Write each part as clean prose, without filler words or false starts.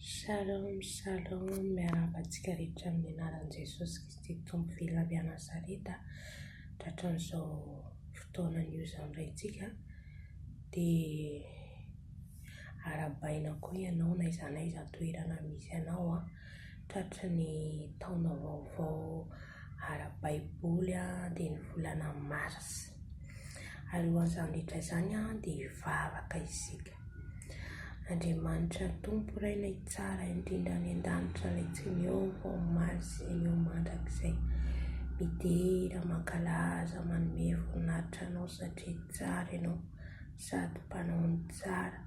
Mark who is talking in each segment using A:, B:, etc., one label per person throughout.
A: Shalom shalom miarahaba antsika rehetra amin'ny anaran'i Jesosy Kristy Tompo velona avy any Nazareta tratran'izao fotoana anio izao indray tsika dia arahabaina koa ianao na aiza na aiza toerana misy anao an tratry ny taona vaovao ara-baiboly dia ny volana marsa. Alohan'izany rehetra izany dia hivavaka isika. Andriamanitra Tompo Rainay tsara indrindra any an-danitra ilay tsy miova omaly sy anio mandrakizay. Midera, mankalaza, manome voninahitra anao satria tsara ianao sady mpanao ny tsara.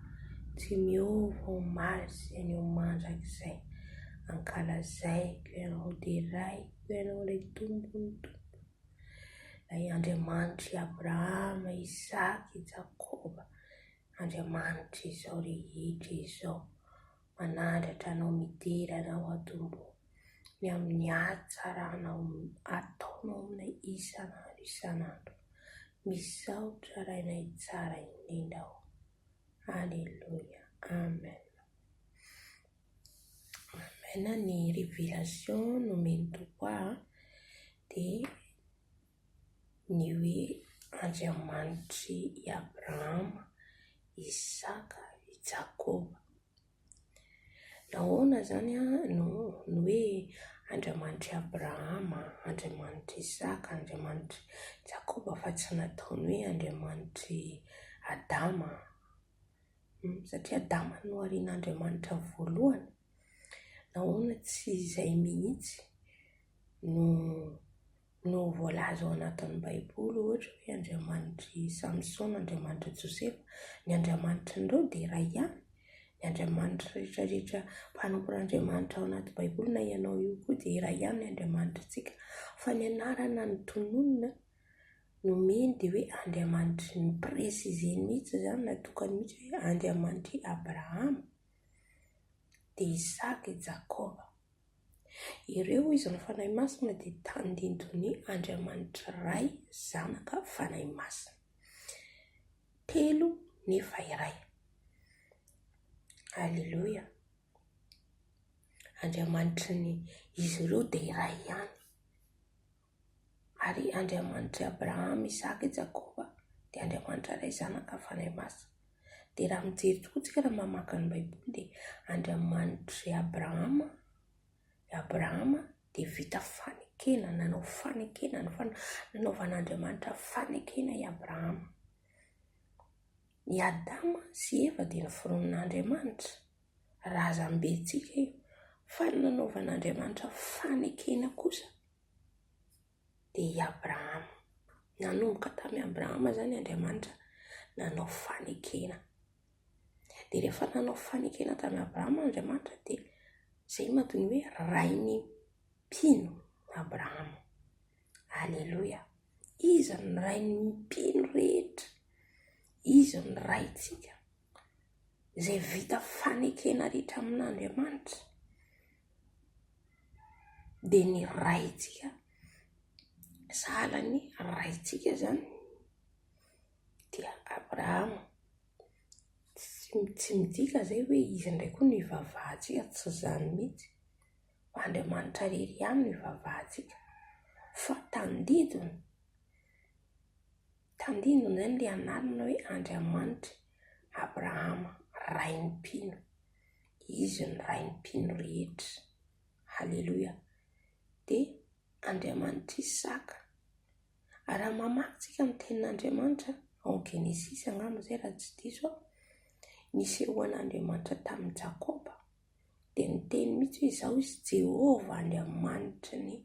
A: Tsy miova omaly sy anio mandrakizay. Ankalazaiko ianao, deraiko ianao ilay Tompon'ny Tompo. Ilay Andriamanitr'i Abrahama, Isaka, i Jakoba, Andriamanitr'izao rehetra izao. Manandratra anao, midera anao aho Tompo, ny amin'ny hatsaranao ataonao aminay isan'andro isan'andro. Misaotra Rainay tsara indrindra ô. Aleloia. Amen. Amen. Ny révélation nomen'ny Tompo ahy dia ny hoe Andriamanitr'i Abrahama, Isaka, i Jakoba. Nahoana izany no ny hoe Andriamanitr'i Abrahama, Andriamanitr'i Isaka, Andriamanitr'i Jakoba fa tsy nataony hoe Andriamanitr'i Adama? Satria Adama no noharian'Andriamanitra voalohany. Nahoana tsy izay mihitsy no no voalaza ao anatin'ny Baiboly, ohatra hoe Andriamanitr'i Samsona, Andriamanitr'i Josefa. Ny Andriamanitrin'ireo dia iray ihany. Ny Andriamanitra rehetra rehetra mpanompon'Andriamanitra ao anaty Baiboly na ianao io koa dia iray ihany ny Andriamanitritsika. Fa ny anarana notononina nomeny dia hoe Andriamanitry ny préciser-ny mihitsy izany, natokany mihitsy hoe Andriamanitr'i Abrahama, dia Isaka, i Jakoba. Ireo hoy izy ny Fanahy Masina dia tandindon'ny Andriamanitra Ray, Zanaka, Fanahy Masina. Telo nefa iray. Aleloia. Andriamanitry ny izy ireo dia iray ihany. Ary Andriamanitr'i Abrahama, Isaka, i Jakoba dia Andriamanitra Ray, Zanaka, Fanahy Masina. Dia raha mijery tokoa tsika raha mamaky ny Baiboly dia Andriamanitr'i Abrahama, i Abrahama dia vita fanekena, nanao fanekena, nanaovan'Andriamanitra fanekena i Abrahama. I Adama sy Eva dia noforonin'Andriamanitra, razambentsika io, fa ny nanaovan'Andriamanitra fanekena kosa dia i Abrahama. Nanomboka tamin'i Abrahama izany Andriamanitra nanao fanekena. Dia rehefa nanao fanekena tamin'i Abrahama Andriamanitra dia izay no mahatonga ny hoe rain'ny mpino Abrahama. Aleloia. Izy no rain'ny mpino rehetra. Izy no raintsika. Izay vita fanekena rehetra amin'Andriamanitra. Dia ny raintsika, sahalan'ny raintsika izany dia Abrahama. Tsy midika izay hoe izy indray koa no ivavahantsika, tsy izany mihitsy. Fa Andriamanitra irery ihany no ivavahantsika. Fa tandindona, tandindona izany ilay anarana hoe Andriamanitr'i Abrahama, rain'ny mpino. Izy no rain'ny mpino rehetra. Haleloia. Dia Andriamanitr'i Isaka. Raha mamaky tsika ny tenin'Andriamanitra, ao Genesisy angamba izay raha tsy diso aho, nisehoan'Andriamanitra tamin'i Jakoba, dia niteny mihitsy hoe izaho izy Jehovah Andriamanitry ny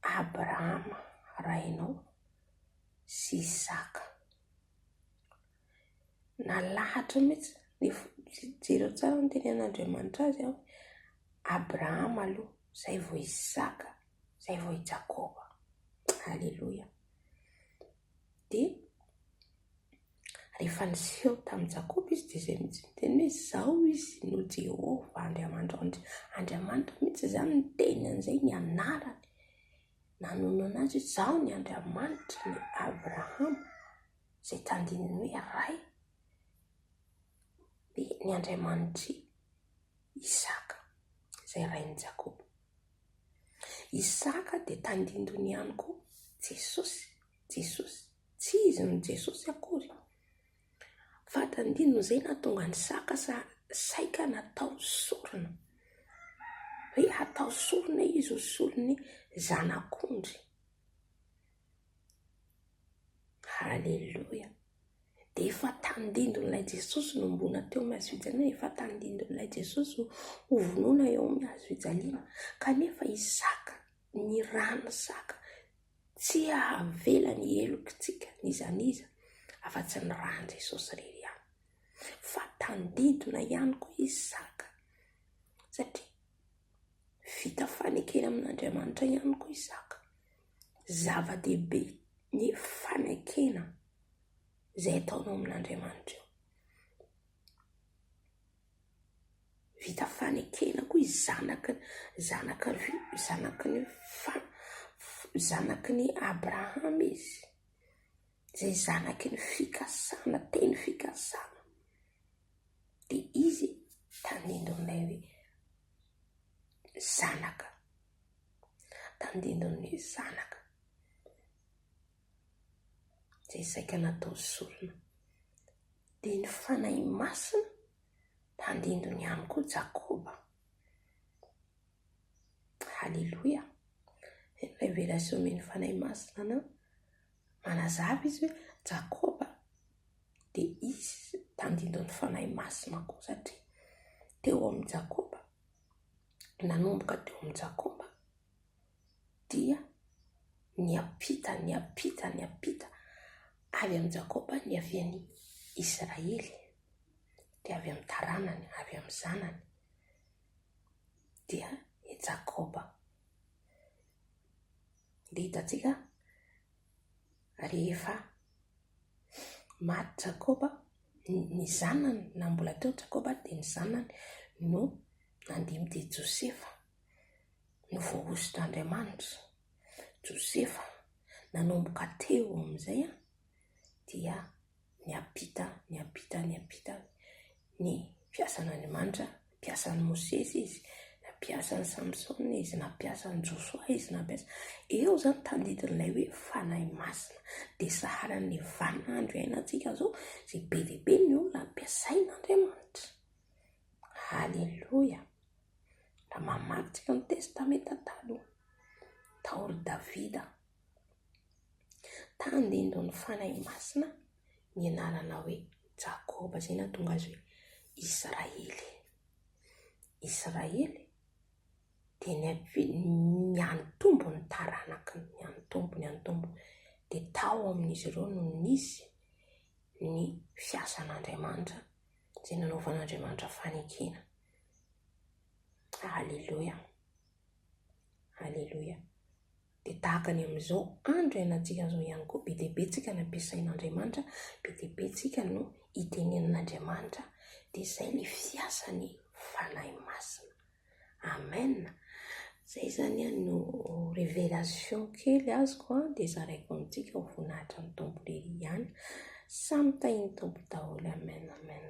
A: Abrahama rainao sy Isaka. Nalahatra mihitsy, jereo tsara ny tenin'Andriamanitra azy aho, Abrahama aloha, izay vao Isaka, izay vao i Jakoba. Aleloia. Dia rehefa niseho tamin'i Jakoba izy dia izay mihitsy niteny hoe izaho izy no Jehovah Andriamanitra. Andriamanitra mihitsy izany niteny an'izay ny anarany. Nanonona azy hoe izaho ny Andriamanitry ny Abrahama, izay tandindon'ny hoe ray, dia ny Andriamanitr'i. Isaka, izay rain'i Jakoba. Isaka dia tandindony ihany koa Jesosy, Jesosy, tsy izy no Jesosy akory, fa tandindony izay nahatonga an'i Isaka saika natao sorona, hoe hatao sorona izy ho solon'ny zanak'ondry. Haleloia! Dia efa tandindon'ilay Jesosy nomboana teo amin'ny hazo fijaliana, efa tandindon'ilay Jesosy ho vonoina eo amin'ny hazo fijaliana. Kanefa Isaka, ny ran'i Isaka tsy hahavela ny helokitsika n'iza n'iza afa-tsy ny ran'i Jesosy irery ihany. Fa tandindona ihany koa Isaka satria vita fanekena amin'Andriamanitra ihany koa Isaka. Zava-dehibe ny fanekena izay ataonao amin'Andriamanitra io. Vita fanekena koa izy zanaky zanaky zanaky ny fa zanaky ny Abrahama izy, izay zanaky ny fikasana, teny fikasana. Dia izy tandindon'ilay hoe zanaka, tandindon'ny zanaka. Izay saika natao sorona. Dia ny Fanahy Masina tandindony ihany koa Jakoba. Haleloia. Ny révélation omen'ny Fanahy Masina anao, manazava izy hoe Jakoba dia izy tandindon'ny Fanahy Masina koa satria teo amin'i Jakoba, nanomboka teo amin'i Jakoba dia niampita, niampita, niampita avy amin'i Jakoba niavian'i Israely, dia avy amin'ny taranany, avy amin'ny zanany, dia i Jakoba. Dia hitantsika rehefa maty Jakoba, ny zanany, na mbola teo Jakoba dia ny zanany no nandimby dia Josefa. no voahosotr'Andriamanitra, Josefa, nanomboka teo amin'izay dia niampita, niampita, niampita ny mpiasan'Andriamanitra, nampiasa an'i Mosesy izy, nampiasa an'i Samsona izy, nampiasa an'i Josoa izy, nampiasa, eo izany tandidin'ilay hoe Fanahy Masina, dia sahalan'ny vaninandro iainantsika izao, izay be dia be ny olona ampiasain'Andriamanitra. Aleloia! Raha mamaky tsika ny Testamenta Taloha, tao ry Davida, tandindon'ny Fanahy Masina ny anarana hoe Jakoba, izay nahatonga azy hoe Israely. Israely dia nianitombo ny taranakiny, nianitombo, nianitombo, dia tao amin'izy ireo no nisy ny fiasan'Andriamanitra, izay nanaovan'Andriamanitra fanekena. Aleloia. Aleloia. Dia tahaka ny amin'izao andro iainantsika izao ihany koa, be dia be tsika no ampiasain'Andriamanitra, be dia be tsika no itenenin'Andriamanitra, dia izay ny fiasan'ny Fanahy Masina. Amen. Izay izany no révélation kely azoko dia zaraiko amintsika ho voninahitra ny Tompo irery ihany. Samy tahin'ny Tompo daholo. Amen, amen.